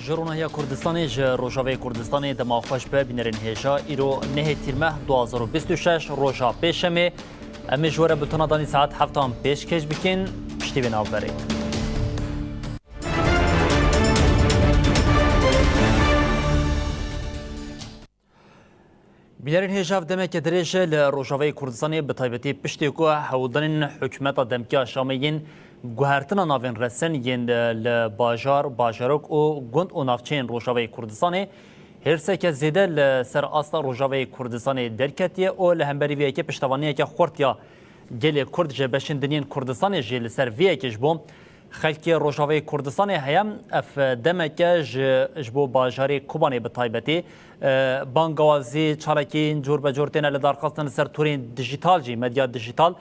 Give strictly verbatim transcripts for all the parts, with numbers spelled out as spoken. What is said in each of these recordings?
Ji Ronahiya Kurdistanê, ji Rojavayê Kurdistanê dema xweş be bînerên hêja. Îro nehê Tîrmeh du hazar û bîst û şeş, roja Pêşemê. Em ê ji we re bultena danî saet heftan pêşkêş bikin. Piştî vê navberê. Bînerên hêja, ev demeke dirêj e li Rojavayê Kurdistanê, bi taybetî piştê ku hewldanên hikûmeta demkî ya Şamê yên guhertina navên resen yên li bajar, bajarok û gund û navçeyên Rojavayê Kurdistanê hêrseke zêde li ser asta Rojavayê Kurdistanê derketiye û li hemberî vê yekê piştevaniyeke xurt ya gelê Kurd ji beşên din yên Kurdistanê jî li ser vê yekê ji bo xelkê Rojavayê Kurdistanê heye. Ev demeke ji, ji bo bajarê Kobanê bi taybetî, e, bangawazî, çalakiyên cor be cor têne lidarxistin li ser torên dijîtal jî, medya dijîtal.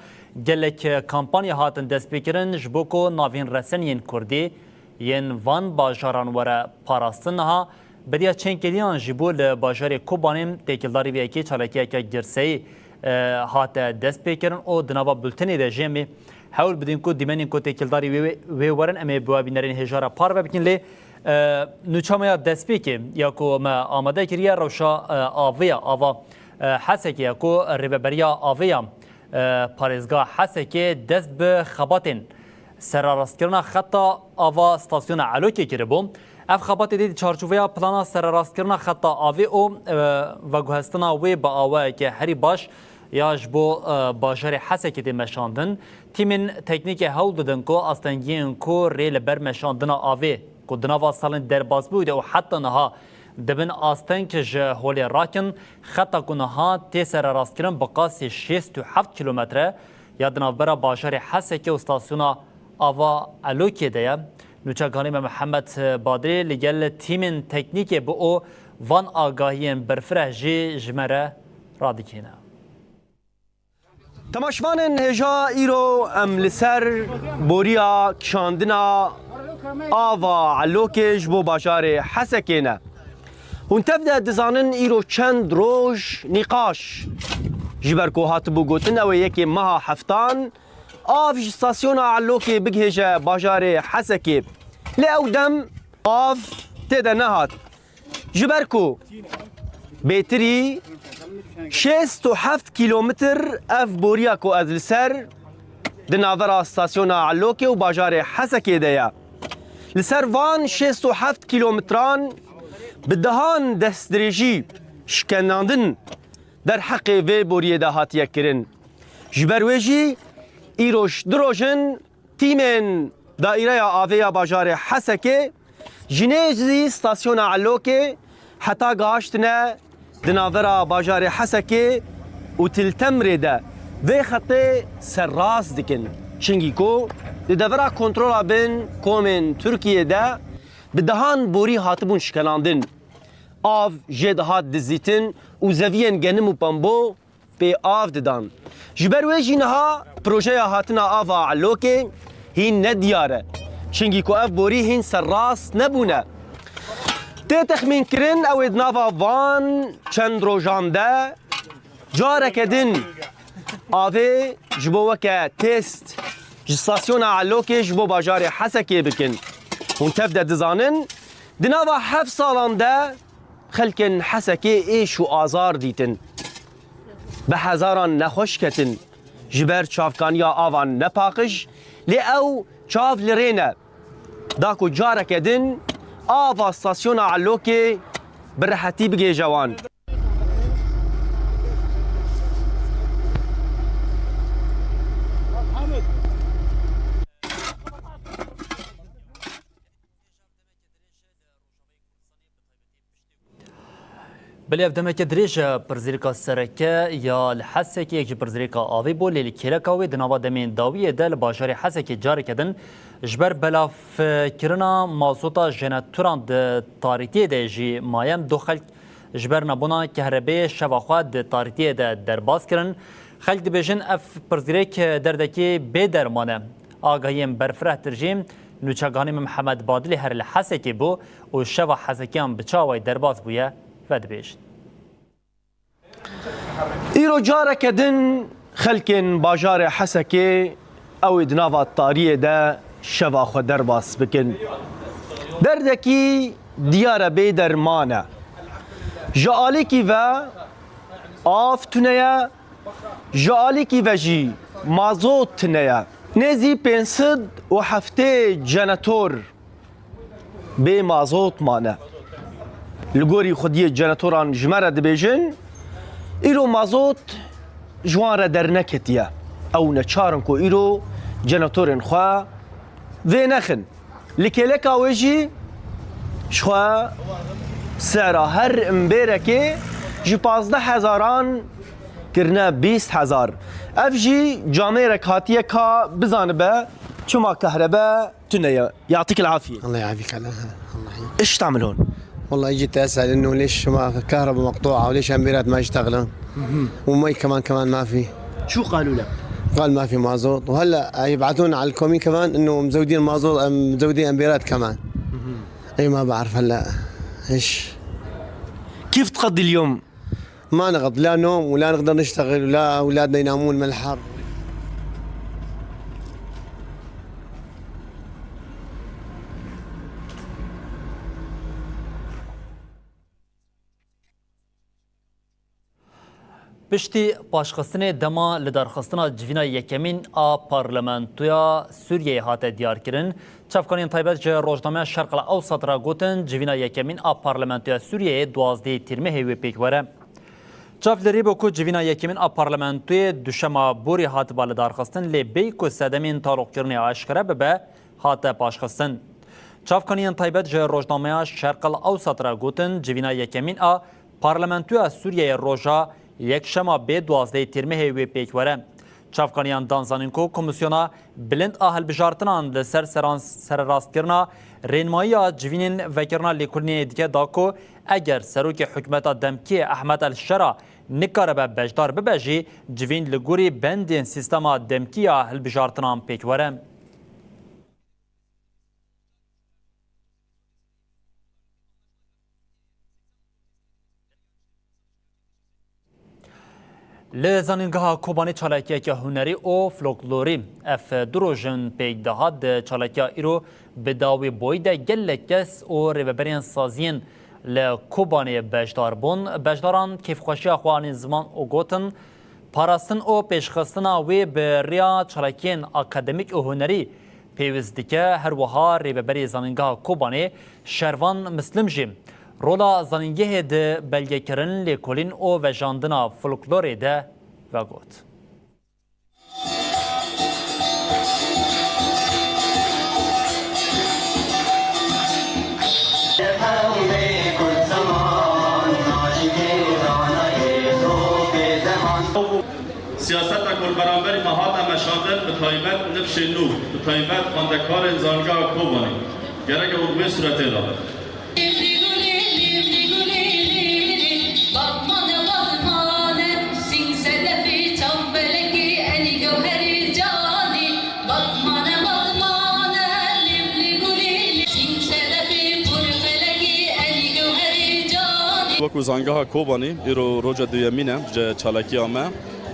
Gelek, e, kampanya hatin destpêkirin ji bo ku navên resen yên Kurdî yên van bajaran were parastin. Niha beriya çend kêliyan jî bû li bajarê Kobanê têkildarî vê yekê çalakiyeke girseyî, e, hate destpêkirin û di nava bultenê de jî em ê hewl bidin ku dîmenên ku têkildarî wê, wê werin, em ê bi we bînerên hêja re parve bikin. Lê, e, nûça me ya destpêkê ya ku me amade kiriye rewşa, e, avê ya, ava, e, Hesekê ya ku Rêveberiya Avê ya, e, Parêzgeha Hesekê dest bi xebatên serarastkirina xeta ava stasyona Elokê kiribû. Ev xebatê dê di çarçoveya plana serarastkirina xeta avê û, e, veguhestina wê bi awayeke herî baş ya ji bo, e, bajarê Hesekê tê meşandin. Tîmên teknîkê hewl didin ku astengiyên ku rê li ber meşandina avê ku di nava salên derbasbûyî de û heta niha dibin asteng ji holê rakin. Xeta ku niha tê sererastkirin bi qasî şêst û heft kîlometre ya di navbera bajarê Hesekê û stasyona ava Elokê de ye. Nûçekanî me Mihemed Badrê li gel tîmên teknîkê bû û van agahiyên berfireh jî ji me re radikîne. Temaşvanên hêja, îro em li ser boriya kişandina ava Elokê ji bo bajarê Hesekê ne. Hûn tev de dizanin îro çend roj nîqaş, ji ber ku hatibû gotin ew ê yekê meha heftan av ji stasyona Elokê bigihêje bajarê Hesekê. Lê ew dem av tê de nehat. Ji ber ku bêtirî şêst û heft kîlometr ev boriya ku ez li ser di navbera stasyona Elokê û bajarê Hesekê de ye. Li ser van şêst û heft kîlometran bi dehan destdirêjî şikenandin derheqê vê boriyê de hatiye kirin. Ji ber wê jî îroj du roj in tîmên Daîreya Avê ya bajarê Hesekê ji nêzî stasyona Elokê heta gihiştine di navbera bajarê Hesekê û Til Temrê de vê xetê serrast dikin. Çinkî ku di devera kontrola bin komên Tirkiyê de bi dehan borî hatibûn şikenandin. Av jê dihat dizîtin û zeviyên genim û pembo pê av didan. Ji ber wê jî niha projeya hatina ava Elokê hîn nediyar e. Çinkî ku ev borî hîn serrast nebûne. Tê texmînkirin ew ê di nava van çend rojan de careke din avê ji bo weke test ji stasyona Elokê ji bo bajarê Hesekê bikin. Hûn tev de dizanin, di nava heft salan de xelkên Hesekê êş û azar dîtin. Bi hezaran nexweş ketin ji ber çavkaniya avan nepaqij, lê ew çav li rê ne. Da ku careke din ava stasyona Elokê bi rehetî bigihêje wan. Belê ev demeke dirêj e, pirsgirêka sereke ya li Hesekê yek ji pirsgirêka avê bû, lê li kêleka wê di nava demên dawiyê de li bajarê Hesekê careke din ji ber belavkirina mazota jeneturan di tarîtiyê de jî maye. Du xelk ji ber nebûna kehrebeyê şeva xwe di tarîtiyê de derbas kirin. Xelk dibêjin ev pirsgirêk derdekî bê derman e. Agahiyên berfirehtir jî nûçeganî me Mihemed Badilî her li Hesekê bû û şeva Hesekiyan bi çi awayî derbas bûye, vedibêjin. Îro careke din xelkên bajarê Hesekê ew ê di nava tariyê de şeva xwe derbas bikin. Derdekî diyar e bê derman e. Ji alîkî ve av tune ye, ji alîkî ve jî mazot tune ye. Nêzî pênc sed û heftê jenetor bê mazot mane. Li gorî xwediyê jenetoran ji me re dibêjin, îro mazot ji wan re derneketiye. Ew neçar in ku îro jenetorên xwe vê nexin. Li kêleka wê jî ji xwe sera her imbêrekê ji pazdeh hezaran kirine bîst hezar. Ev jî camêrek hatiye ka bizanibe çima kehrebe tune ye. Yatîk el afiyê. الله يعافيك على هذا. الله يعافيك. Iş tamil hon. والله جيت أسأل إنه ليش ما كهرباء مقطوعة وليش أمبيرات ما يشتغلوا؟ ومي كمان، كمان ما في. شو قالوا لك؟ قال ما في مازوت، وهلأ يبعثون على الكومي كمان إنه مزودين مازوت، أم، مزودين أمبيرات كمان. أي ما بعرف هلأ إيش. كيف تقضي اليوم؟ ما نقض لا نوم ولا نقدر نشتغل ولا أولادنا ينامون من الحر. Piştî paşxistinê dema lidarxistina civîna yekemîn a Parlamentoya Sûriyeyê hate diyarkirin, çavkaniyên taybet ji rojnameya Şerq el Ewsat re gotin, civîna yekemîn a Parlamentoya Sûriyeyê duwazdehê Tîrmehê wê pêk were. Çav li rê bû ku civîna yekemîn a Parlamentoyê duşema borî hatiba lidarxistin, lê bêyî ku sedemên taroqkirinê aşkere bibe, hate paşxistin. Çavkaniyên taybet ji rojnameya Şerq el Ewsat re gotin, civîna yekemîn a Parlamentoya Sûriyeyê roja yekşema bê duwazdehê Tîrmehê wê pêk were. Çavkaniyan dan zanîn ku Komîsyona Bilind a Hilbijartinan li ser seran-, sererastkirina rênmayiya civînên vekirina lêkolînê dike da ku eger serokê hikûmeta demkî Ehmed El Şera nikaribe beşdar bibe jî, civîn li gorî bendên sîstema demkî ya hilbijartinan pêk were. Li Zanîngeha Kobanê çalakiyeke hunerî û folklorî. Ev du roj in pêk dihat. Di çalakiya îro bi dawî boyî de gelek kes û rêveberên saziyên li Kobanê beşdar bûn. Beşdaran kêfxweşiya xwe anîn ziman û gotin, parastin û pêşxistina wê bi riya çalakiyên akademîk û hunerî pêwîst dike. Her wiha rêveberê Zanîngeha Kobanê Şervan Mislim jî rola zanîngehê di belgekirin, lêkolîn û vejandina folklorê de vegot. Siyaseta ku li beramberî me hate meşandin, bi taybet nifşên nû, bi taybet xwendekarên Zanîngeha Kobanê, gerek ew bi wê sûretê de be. Wekî Zanîngeha Kobanê, îro roja duyemîn e ji çalakiya me,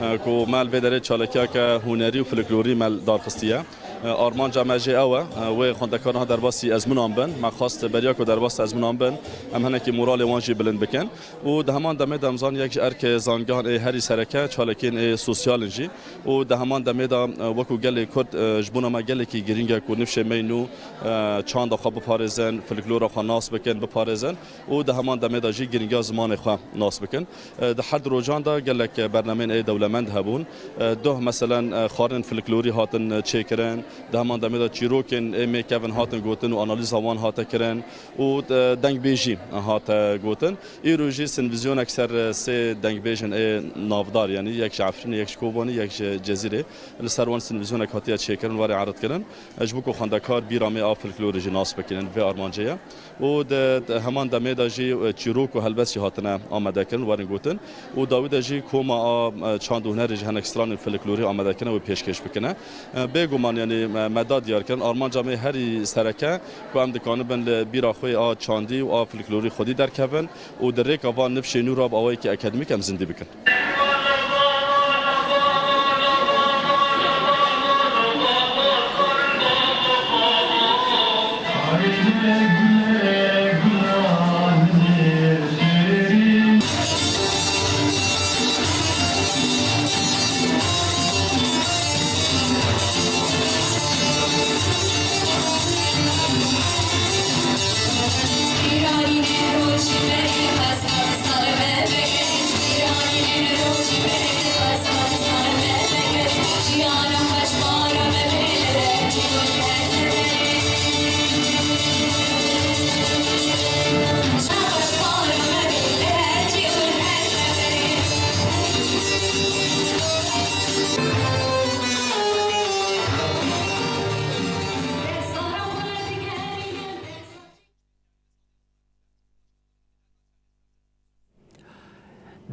e, ku me li vê derê çalakiyeke hunerî û folklorî me li dar xistiye. E, armanca me jê ew e, e, wê xwendekaran derbasî ezmûnan bin. Me xwest beriya ku derbas ezmûnan bin, em hinekî moralê wan jî bilind bikin. Û di heman demê de em zan yek ji erkê zanîngehan ê herî sereke çalakiyên ê sosyal in jî. Û di heman demê de, e, wekû gelê Kurd, e, ji bona me gelekî girîng e ku nifşê me yî nû, e, çanda xwe biparêzin, folklora xwe nas bikin, biparêzin û di heman demê de jî girîngiya zimanê xwe nas bikin. E, di her du rojan de gelek bernameyên ê dewlemend hebûn. E, doh, meselen, e, xwarên folklorî hatin, e, çêkirin. Di heman demê de çîrokên ê mêkevin hatin gotin û analîza wan hate kirin û, e, dengbêjî hate gotin. Îro jî sinvîzyonek ser, e, sê dengbêjên ê navdar, yanî yek ji Efrînê, yek ji Kobanê, yek ji Cezîrê, li ser wan sinvîzyonek hatiye çêkirin, warê eredkirin. E, ji bo ku xwendekar bîra me a folklorê jî nas bikin, vê armancê ye. Û di, di heman demê de jî, e, çîrok û helbest jî hatine amadekirin, werin gotin. Û dawî de jî koma a, e, çand û hunerê jî hinek stranên folklorî amade kirine wê pêşkêş bikine. E, bêguman, yanî, e, me da diyar kirin, armanca me herî sereke ku em dikanibin li bîra xwe a çandî û a folklorî xwedî derkevin û di rêka van nifşên nû re bi awayekî akademîk em zindî bikin.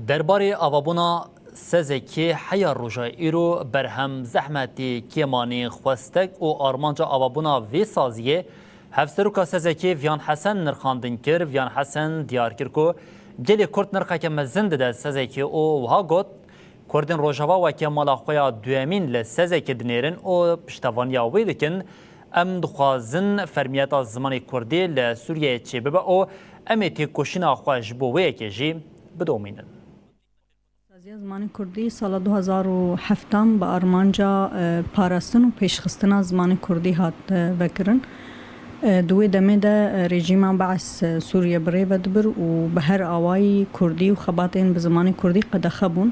Derbarê avabûna Sezekê heya roja îro berhem Zehmetî Kêmanî xwestek û armanca avabûna vê saziyê Hevseroka Sezekê Viyan Hesen nirxandin kir. Viyan Hesen diyar kir ku gelê Kurd nirxeke mezin dide Sezekê û wiha got, Kurdên Rojava weke mala xwe ya duyemîn li Sezekê dinêrin û piştevaniya wê dikin. Em dixwazin fermiyeta zimanê Kurdî li Sûriyeyê çêbibe û em ê têkoşîna xwe ji bo wê yekê jî bidomînin. Saziya Zimanê Kurdî sala du hezar û heftan bi armanca, e, parastin û pêşxistina zimanê Kurdî hat, e, vekirin. E, di wê demê de, e, rejîma Bees, e, Sûriye bi rê ve dibir û bi her awayî Kurdî û xebatên bi zimanê Kurdî qedexe bûn.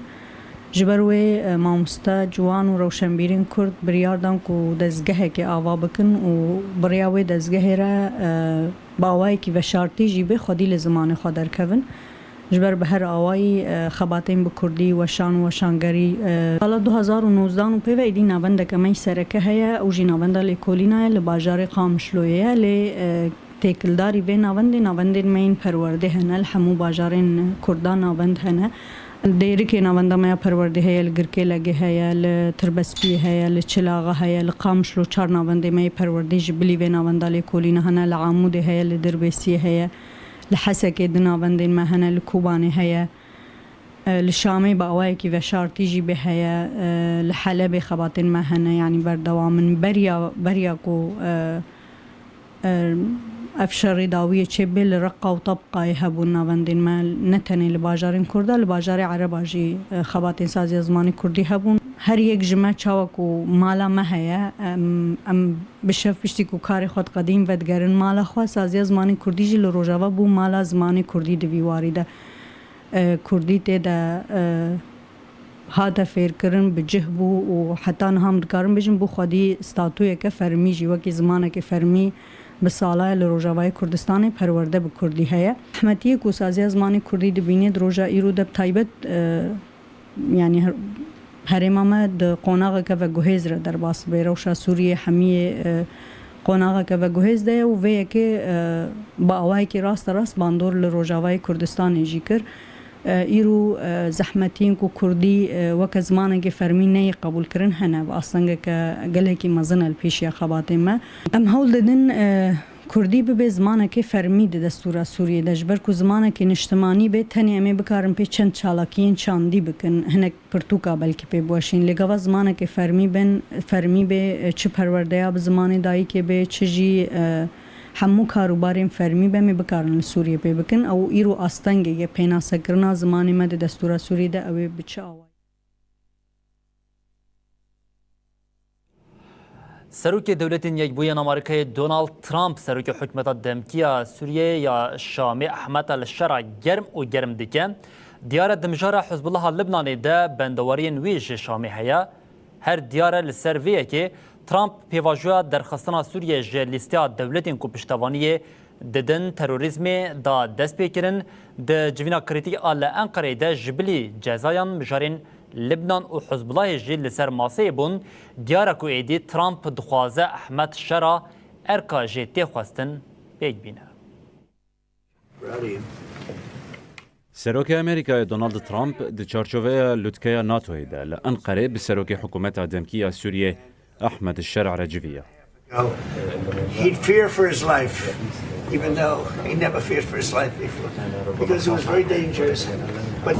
Ji ber wê, e, mamoste, ciwan û rewşenbîrên Kurd biryar dan ku dezgehekê ava bikin û bi rêya wê dezgehê re, e, bi awayekî veşartî jî bê xwedî li zimanê xwe derkevin. Ji ber bi her awayî, e, xebatên bi kurdî, weşan û weşangerî, e, sala du hezar û nozdan û pê ve êdî navendeke me yî sereke heye, ew jî navenda lêkolîna ye, li bajarê Qamişloyê ye, lê, e, têkildarî vê navendê, navendên me yên perwerdê hene, li hemû bajarên Kurdan navend hene. Li Dêrikê navenda me ya perwerdê heye, li Girkêlegê heye, li Tirbespiyê heye, li Çilaxa heye, li Qamişlo çar navendê me yê perwerdê ji bilî vê navenda lêkolîna hene, li Amûdê heye, li Dirbêsiyê heye. Li Hesekê du navendên me hene, li Kobanê heye, e, li Şamê bi awayekî veşartî jî bê heye, e, li Helebê xebatên me hene, yanî berdewam in. Beriya, beriya ku, e, e, ev şerê dawiyê çêbê li Reqa û Tabqayê hebûn navendên me, ne tenê li bajarên Kurda, li bajarê Ereba jî, e, xebatên saziya zimanê Kurdî hebûn. Her yek ji me çawa ku mala me heye, em, em bi şev piştî ku karê xwe diqedîn vedigerin mala xwe, saziya zimanê Kurdî jî li Rojava bû mala zimanê Kurdî di vî warî de. E, Kurdî tê de, e, hate fêrkirin, bi cih bû û heta niha em dikarin bêjin bû xwedî statuyeke fermî jî wekî zimanekê fermî bi salaya li Rojavayê Kurdistanê perwerde bi Kurdî heye. Zehmetiyê ku saziya zimanê Kurdî dibîne di roja îro de bi taybet, e, yanî her-, herêma me di qonaxeke veguhêz re derbas dibe. Rewşa Sûriyê hemiyê, e, qonaxeke veguhêz de ye û vê yekê, e, bi awayekî rasterast bandor li Rojavayê Kurdistanê jî kir. E, îro, e, zehmetiyên ku Kurdî, e, weke zimanekê fermî neyê qebûlkirin hene, bi astengeke gelekî mezin e li pêşiya xebatê me. Em hewl didin, e, Kurdî bibe zimanekê fermî di destûra Sûriyê de, ji ber ku zimanekê niştimanî bê, tenê em ê bikarin pê çend çalakiyên çandî bikin, hinek pirtûka belkî pê biweşîn. Lê gava zimanekê fermî bin, fermî bê, çi perwerdeya bi zimanê dayikê bê, çi jî, e, hemû karûbarên fermî be, em ê bikarin li Sûriyê pê bikin. Ew îro astengê ye, pênasekirina zimanê me di destûra Sûriyê de ew ê bi çi awayî? Serokê Dewletên Yekbûyên Amerîkayê Donald Trump, serokê hikûmeta demkî ya Sûriyeyê ya Şamê Ehmed El Şera germ û germ dike. Diyar e di mijara Hizbullaha Libnanê de bendewariyên wî ji Şamê heye. Her diyar e li ser vê yekê Trump pêvajoya derxistina Sûriye ji lîsteya dewletên ku piştevaniyê didin terorîzmê da destpêkirin, di civîna krîtîk a li Enqereyê de ji bilî cezayan mijarên Libnan û Hizbullahê jî li ser maseyê bûn. Diyar e ku êdî Trump dixwaze Ehmed Şera erka jê tê xwestin pêk bîne. Serokê Amerîkayê Donald Trump di çarçoveya lûtkeya NATOyê de li Enqerê bi serokê hikûmeta demkî ya Sûriyê Ehmed Şer'a re civiya. He'd fear for his life, even though he never feared for his life before, because it was very dangerous. But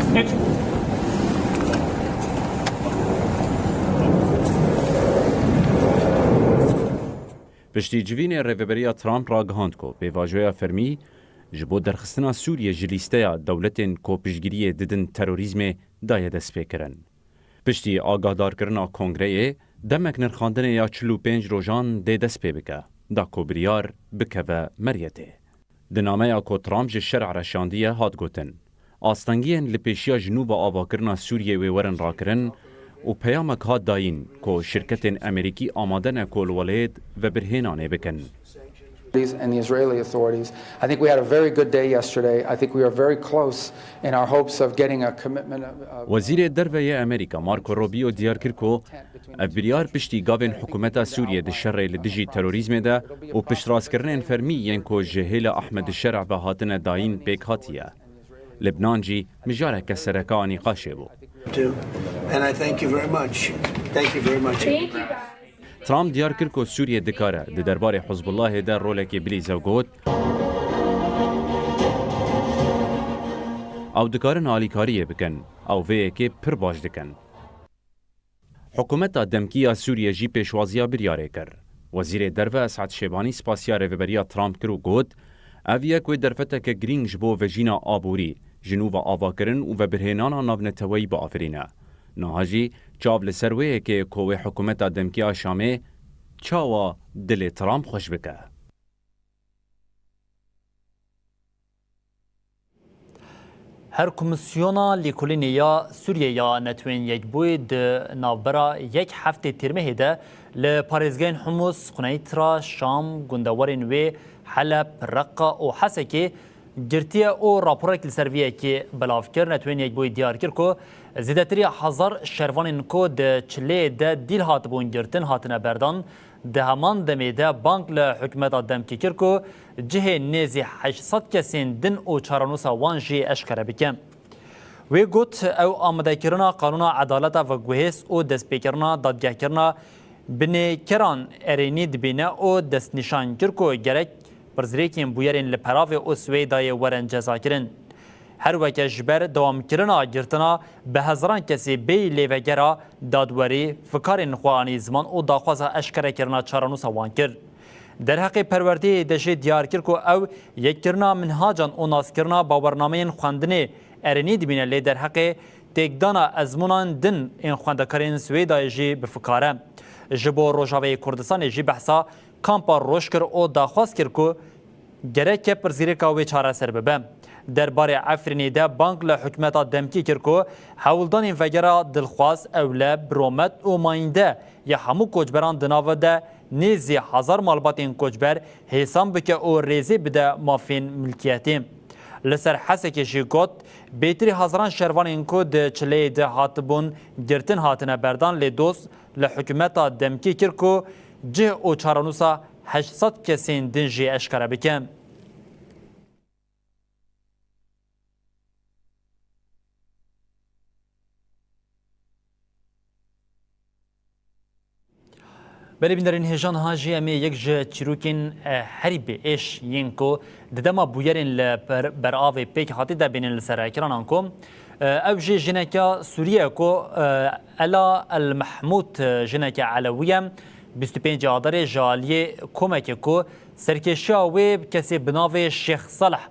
Piştî civînê Rêveberiya Trump ragihand ku pêvajoya fermî ji bo derxistina Sûriyê ji lîsteya dewletên ku piştgiriyê didin terorîzmê daye destpêkirin. Piştî agahdarkirina Kongreyê, demek nirxandinê ya çil û pênc rojan dê dest pê bike, da ku biryar bikeve meriyetê. Di nameya ku Trump ji Şer'a re şandiye hat gotin, Astengiyên li pêşiya ji nû ve avakirina Sûriyê wê werin rakirin û peyamek hat dayîn ku şirketên Amerîkî amade ne ku li welêt vebirhênanê bikin. And the Israeli authorities. I think we had a very good day yesterday. I think we are very close in our hopes of getting a commitment. Of, of Wezîrê Derve yê Amerîka Marco Rubio diyar kir ku ev biryar piştî gavên hikûmeta Sûriyê di şerê li dijî terorîzmê de û piştrastkirinên fermî yên ku ji hêla Ahmed Şer'a ve hatine dayîn pêk hatiye. Libnan jî mijareke sereke a nîqaşê bû. And I thank you very much. Thank you very much. Trump diyar kir ku Sûriye dikare di derbarê Hizbullahê de rolekê bilîze û got, Ew dikarin alîkariyê bikin. Ew vê yekê pir baş dikin. Hikûmeta demkî ya Sûriye jî pêşwaziya biryarê kir. Wezîrê Derve Esad Şêbanî spasiya rêveberiya Trump kir û got, Ev yek wê derfeteke girîng ji bo vejîna aborî, ji nû ve avakirin û vebirhênana navneteweyî biafirîne. Niha jî çav li ser wê yekê ku wê hikûmeta demkî a Şamê çawa dilê Trump xweş bike. Her Komîsyona Lêkolînê ya Sûriyê ya Netwên Yekbûyî di navbera yek heftê têrmehê de li parêzgehên Humus, Quneytra, Şam, gundewarên wê Heleb, Reqa û Hesekê girtiye û raporek li ser vê yekê belav kir. Netwên Yekbûyî diyar kir ku zêdetirî hezar şervanên ku di çileyê de dîl hatibûn girtin hatine berdan. Di heman demê de bang li hikûmeta demkî kir ku cihê nêzî heşt sed kesên din û çarenûsa wan jî eşkere bike. Wê got, ew amadekirina qanûna edaleta veguhêz û destpêkirina dadgehkirina binêkeran erênî dibîne û destnîşan kir ku gerek pirsgirêkên bûyerên li Peravê û Swêdayê werin cezakirin. Her weke ji ber dewamkirina girtina bi hezaran kesê bêyî lêvegera dadwerî, fikarên xwe anî ziman û daxwaza eşkerekirina çarenûsa wan kir. Derheqê perwerdeyê de jî diyar kir ku ew yekkirina minhacan û naskirina bawernameyên xwendinê erênî dibîne, lê derheqê têkdana ezmûnan din ên xwendekarên Swêdayê jî bi fikar e. Ji bo Rojavayê Kurdistanê jî behsa kampa roj kir û daxwaz kir ku gereke pirsgirêka wê çareser bibe. Derbarê Efrînê de bang li hikûmeta demkî kir ku hewldanên vegera dilxwaz, ewle, biromet û mayînde ya hemû koçberan di nav de nêzî hezar malbatên koçber hêsan bike û rêzê bide mafên milkiyetê. Li ser Hesekê jî got, bêtirî hezaran şervanên ku di çileyê de hatibûn girtin hatine berdan, lê doz li hikûmeta demkî kir ku cih û çarenûsa heşt sed kesên din jî eşkere bike. Belê bînerên hêja, niha jî em ê yek ji çîrokên, e, herî bi êş yên ku di dema bûyerên li ber-, beravê pêk hatî de bînin li ser ekranan ku, e, ew jî jineke Sûrî ye ku, e, Ela El Mehmûd, e, jineke Elewî ye. Bîst û pêncê Adarê ji aliyê komekê ku serkêşiya wê kesê bi navê Şêx Salih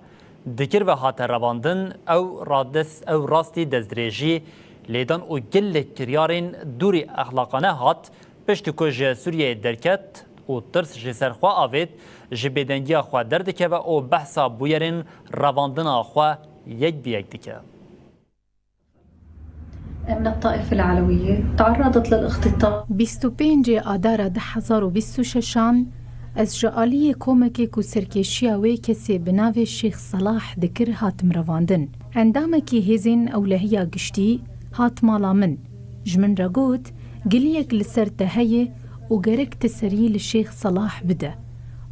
dikir ve hate revandin, ew radest, ew rastî destdirêjî lêdan û gelek kiryarên dûrî exlaqane hat, piştî ku ji Sûriyeyê derket û tirs ji ser xwe avêt, ji bêdengiya xwe derdikeve û behsa bûyerên revandina xwe yek bi yek dike. من الطائفة العلوية تعرضت للاختطاف. Bîst û pêncê Adara du hezar û bîst û şeşan ez ji aliyê komekê ku serkêşiya wê kesê bi navê Şêx Selah dikir hatim revandin. Endamekî hêzên ewlehiya giştî hat mala min. Ji min re got, giliyek li ser te heye û gerek tu serî li Şêx Selah bide.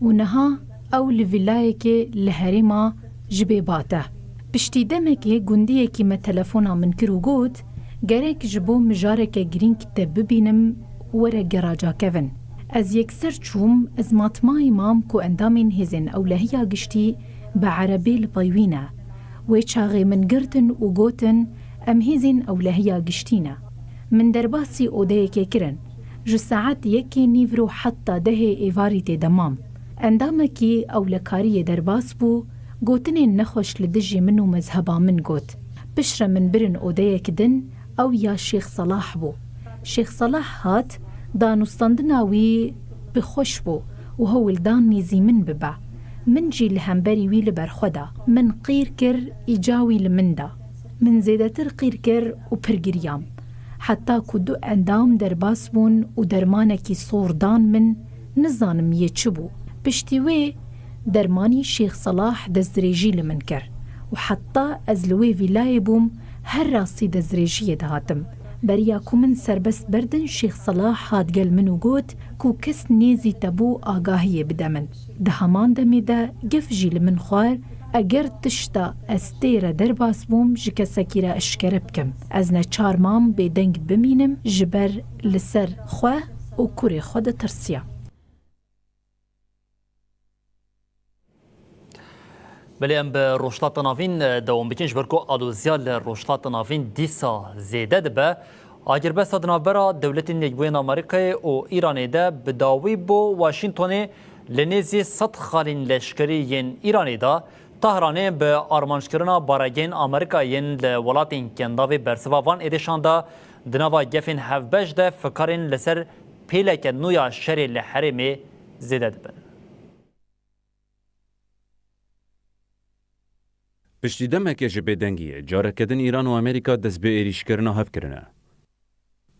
Û niha ew li vîlayekê li herêma ji bê bate. Piştî demekê gundiyekî me telefona min kir û got, gerek ji bo mijareke girîng te bibînim, were geraca kevin. Ez yekser çûm, ez matmayî mam ku endamên hêzên ewlehiya giştî bi erebê li pey wî ne. Wê çaxê min girtin û gotin, em hêzên ewlehiya giştî ne. Min derbasî odeyekê kirin. Ji saet yekê nîvro heta dehê êvarî tê de mam. Endamekî ewlekariyê derbas bû, gotinên nexweş li dijî min û mezheba min got. Piştre min birin odeyek din, ew ya Şêx Selah bû. Şêx Selah hat, danûstandina wî bi xweş bû û hewl dan nêzî min bibe. Min jî li hemberî wî li ber xwe da. Min qîr kir, îca wî li min da. Min zêdetir qîr kir û pir giriyam. Heta ku du endam derbas bûn û dermanekî sor dan min, nizanim yê çi bû. Piştî wê dermanî Şêx Selah destdirêjî li min kir û heta ez li wê vîlayê bûm, her rastî destdirêjiyê dihatim. Beriya ku min serbest berdin, Şêx Selah hat gel min û got ku kes nêzî te bû agahiyê bide min. Di heman demê de gef jî li min xwar, Eger tişta ez tê re derbas bûm, ji kesekî re eşkere bikim. Ez neçar mam bêdeng bimînim, ji ber li ser xwe û kurê xwe ditirsiya. Belê, em bi Rojhilata Navîn, e, dewam bikin, ji ber ku aloziya li Rojhilata Navîn dîsa zêde dibe. Agirbesta di navbera Dewletên Yekbûyên Amerîkayê û Îranê de bi dawî bû. Washingtonê li nêzî sed xalên leşkerî yên Îranê de Tehranê bi armanckirina baregehên Amerîka yên li welatên Kendavê bersiva van êrişan da. Di nava gefên hevbeş de fikarên li ser pêleke nû ya şerê li herêmê zêde dibin. Piştî demekê ji bêdengiyê, careke din Îran û Amerîka dest bi êrîşkirina hev kirine.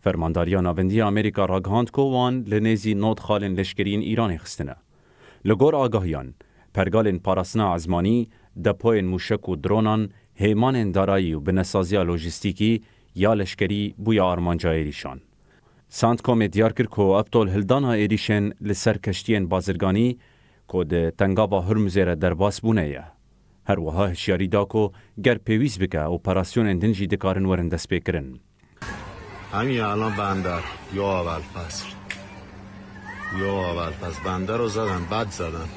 Fermandariya Navendî ya Amerîka ragihand ku wan li nêzî nod xalên leşkerî yên Îranê xistine. Li gor agahiyan, pergalên parastina ezmanî, depoyên mûşek û dronan, hêmanên darayî û binesaziya lojîstîkî ya leşkerî bûye armanca êrîşan. Centcomê diyar kir ku ev tolhildana êrîşên li ser keştiyên bazirganî ku di Tengava Hurmuzê re derbas bûne ye. Her wiha hişyarî da ku ger pêwîst bike, operasyonên din jî dikarin werin destpêkirin. همین الان بندر، یا ابوالفضل، یا ابوالفضل، بندر رو زدن، بد زدن.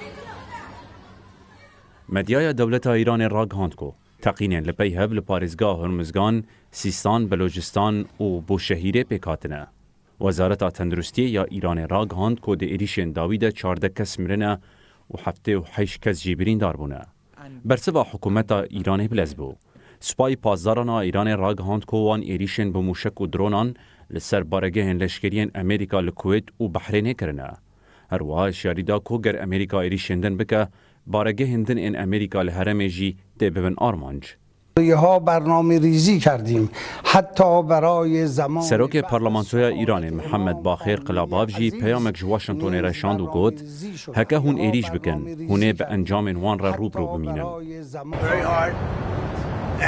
Medyaya dewleta Îranê ragihand ku teqînên li pey hev li parêzgeha Hormuzgan, Sîstan, Belochistan û Bûşehîrê pêk hatine. Wezareta Tenduristiyê ya Îranê ragihand ku di êrîşên dawî de çardeh kes mirine û heftê û heşt kes jî birîndar bûne. Bersiva hikûmeta Îranê bilez bû. Supayî Pasdaran a Îranê ragihand ku wan êrîşên bi mûşek û dronan li ser baregehên leşkeriyên Amerîka li Kuwêt û Behrênê kirine. Her wiha hişyarî da ku ger Amerîka êrîşên din bike, baregehên din ên Amerîka li herêmê jî tê bibin armanc. ها برنامه‌ریزی کردیم حتی برای زمان Serokê Parlamentoya Îranê Mihemed Baxêr Qilabav jî peyamek ji Washingtonê re şand û got, heke hûn êrîş bikin, hûn ê bi encamên wan re rû bi rû bimînin. Very hard.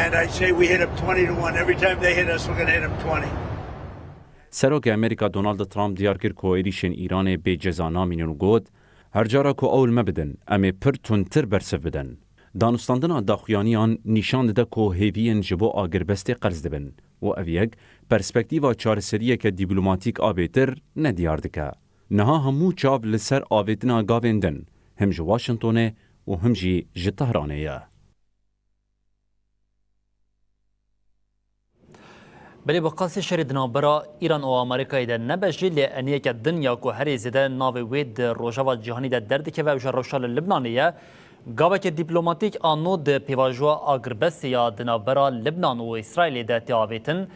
And I say we hit them twenty to one. Every time they hit us, we're gonna hit them twenty. Serokê Amerîka Donald Trump diyar kir ku êrîşên Îranê bê ceza namînin û got, her cara ku ew li me bidin, em ê pir tundtir bersiv bidin. Danûstandina daxuyaniyan nîşan dide ku hêviyên ji bo agirbestê qels dibin û ev yek perspektîfa çareseriyeke dîplomatîk a bêtir nediyar dike. Niha hemû çav li ser avêtina gavên din, him ji Washingtonê û him jî ji Tehranê ye. Belê, bi qasî şerê di navbera Îran û Amerîkayê de nebe jî, lê eniyeke din ya ku herî zêde navê wê di rojeva cîhanî de derdikeve, ew jî rewşa li Libnanê ye. Gaveke dîplomatîk a nû di pêvajoya agirbestê ya di navbera Libnan û Îsraîlê de tê avêtin.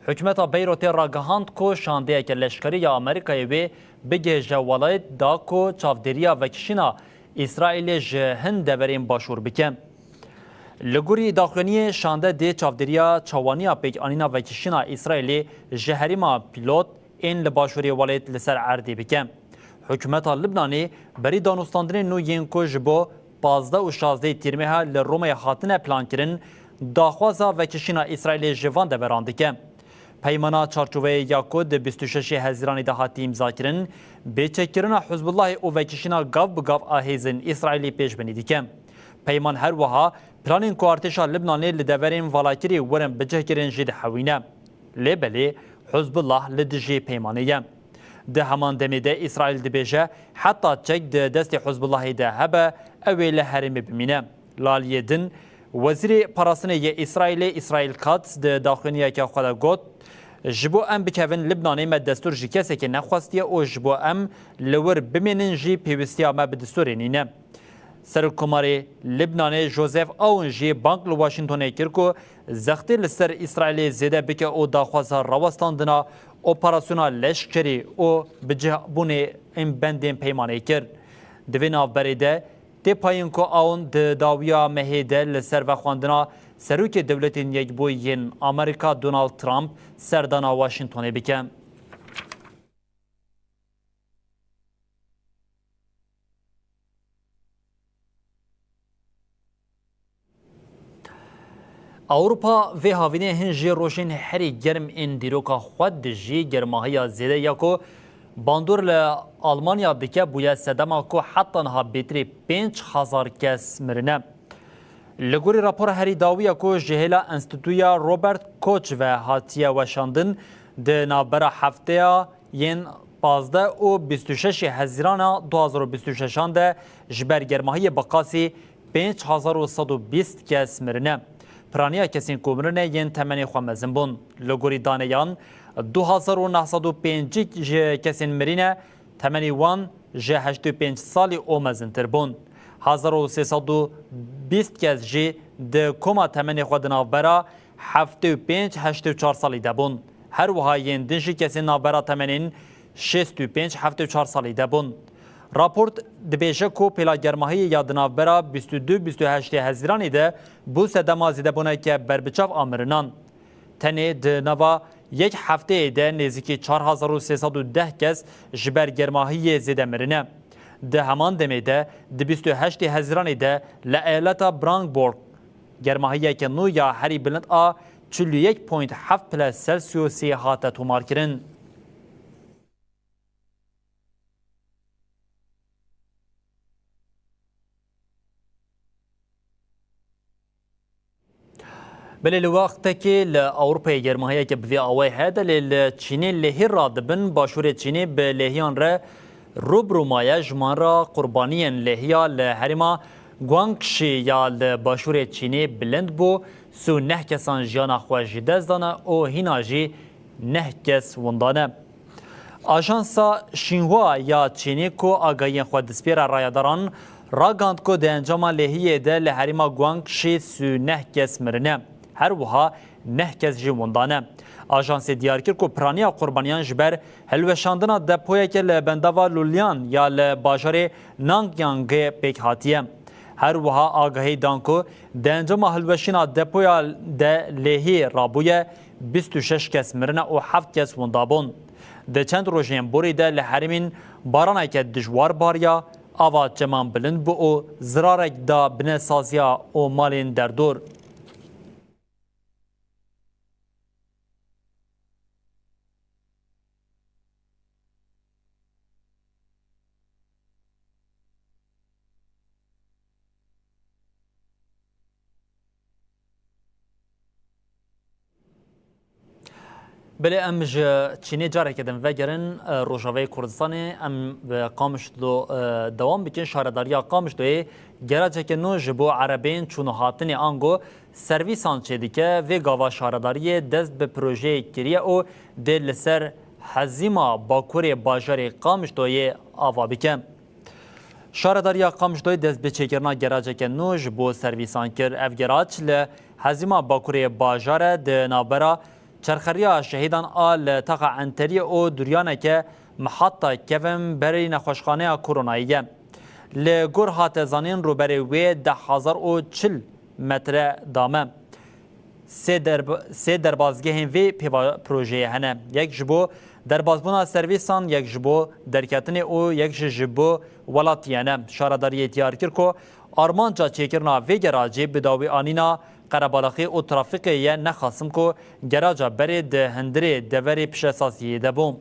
Hikûmeta Beyrûtê ragihand ku şandeyeke leşkerî ya Amerîkayê wê bigihêje welayet da ku çavdêriya vekişîna Îsraîlê ji hin deverên başûr bike. Li gorî daxuyaniyê, şande dê çavdêriya çawaniya pêkanîna vekişîna Îsraîlê ji herêma Pîlot ên li başûrê welayet li ser erdê bike. Hikûmeta Libnanê berî danûstandinên nû yên ku ji bo pazdeh û şazdehê Tîrmeha li Romeyê hatine plankirin, daxwaza vekişîna Îsraîlê ji van deveran dike. Peymana çarçoveyê ya ku di bîst û şeşê Hezîranê de hatî îmzakirin, bêçekkirina Hizbullahê û vekişîna gav bi gav a hêzên Îsraîlî pêşbinî dike. Peyman her wiha planên ku artêşa Libnanê li deverên valakirî werin bicihkirin jî dihewîne. Lê belê Hizbullah li dijî peymanê ye. Di heman demê de Îsraîl dibêje, heta çek di destê Hizbullahê de hebe, ew ê li herêmê bimîne. Li aliyê din, Wezîrê Parastinê yê Îsraîlê Îsraîl Katz di daxuyaniyeke xwe de got, ji bo em bikevin Libnanê me destûr ji kesekê nexwestiye û ji bo em li wir bimênin jî pêwîstiya me bi destûrê nîne. Serokkomarê Libnanê Joseph Aoun jî bang li Washingtonê kir ku zextê li ser Îsraîlê zêde bike û daxwaza rawestandina operasyona leşkerî û bicihbûnê ên bendên peymanê kir. Di vê navberê de, tê payîn ku Aoun di dawiya mehê de li ser vexwendina Serokê Dewletên Yekbûyî yên Amerîka Donald Trump serdana Washingtonê bike. Ewropa vê havînê hin jê rojên herî germ ên dîroka xwe dijî. Germahiya zêde ya ku bandor li Almanya dike bûye sedema ku heta niha bêtirî pênc hezar kes mirine. Li gorî rapora herî dawî ya ku ji hêla Enstîtuya Robert Koch ve hatiye weşandin, di navbera hefteya yên pazdeh û bîst û şeşê Hezîrana du hazar û bîst û şeşan de ji ber germahiyê bi qasî pênc hezar û sed û bîst kes mirine. Piraniya kesên ku mirine yên temenê xwe mezin bûn. Li gorî daneyan, du hezar û neh sed û pêncî ji kesên mirîne temenî wan ji heştê û pênc salî û mezintir bûn. Hezar û sê sed û bîst kes jî di koma temenê xwe di navbera heftê û pênc heştê û çar salî de bûn. Her wiha yên din jî kesên navbera temenên şêst û pênc heftê û çar salî de bûn. Raport dibêje ku pêla germahiyê ya di navbera bîst û du bîst û heştê Hezîranê de bû sedema zêdebûneke berbiçav a mirinan. Tenê di nava yek hefteyê de nêzîkî çar hezar û sê sed û deh kes ji ber germahiyê zêde mirine. Di heman demê de, di bîst û heştê Hezîranê de li eyaleta Brandenburg germahiyeke nû ya herî bilind a çil û yek point heft pile Selsiyosî hate tomarkirin. Belê li wextekê li Ewropayê germahiyeke bi vî awayî heye de, lê li Çînê lêhî radibin. Başûrê Çînê bi lêhiyan re rû bi rû maye. Ji man re qurbaniyên lêhiya li herêma Guangxi ya li başûrê Çînê bilind bû. Sî û neh kesan jiyana xwe ji dest dane û hîna jî neh kes windane. Ajansa Xinhua ya Çînê ku agahiyên xwe dispêre rayedaran, ragihand ku di encama lêhiyê de li herêma Guangxi sî û neh kes mirine. Her wiha neh kes jî windane. Ajansê diyar kir ku piraniya qurbaniyan ji ber hilweşandina depoyeke li bendava Lulian ya li bajarê Nangyangê pêk hatiye. Her wiha agahî dan ku di encama hilweşîna depoya de lêhî rabûye, bîst û şeş kes mirine û heft kes winda bûn. Di çend rojên borî de li herêmên baraneke dijwar bariya, ava çeman bilind bû û zirarek da binesaziya û malên derdor. Belê, em ji Çînê careke din vegerin, e, Rojavayê Kurdistanê, em bi Qamişlo, e, dewam bikin. Şaredariya Qamişloyê geraceke nû ji bo erebeyên çûn û hatinê ango servîsan çêdike. Vê gava şaredariyê dest bi projeyê kiriye û dê li ser hezîma bakurê bajarê Qamişloyê ava bike. Şaredariya Qamişloyê dest bi çêkirina geraceke nû ji bo servîsan kir. Ev gerac li hezîma bakurê bajare di navbera Çerxeriya Şehîdan a li taxa Enteriyê û duryaneke mihatta kevin berî nexweşxaneya Koronayê ye. Li gor hate zanîn, rûberê wê deh hezar û çil metre dam e. Sê derb-, sê derbazgehên vê pêva-, projeyê hene. Yek ji bo derbazbûna servîsan, yek ji bo derketinê û yek jî ji bo welatiyê ne. Şaredariyê diyar kir ku armanca çêkirina vê geracê bi dawî anîna qerebalaxî û trafîkê ye, nexasim ku geraca berê di hundirê deverê pişesaziyê de bû.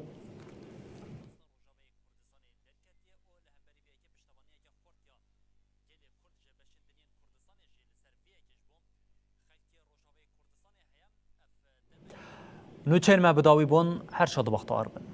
Nûçeyên me bi dawî bûn, her şad û bextewar bin.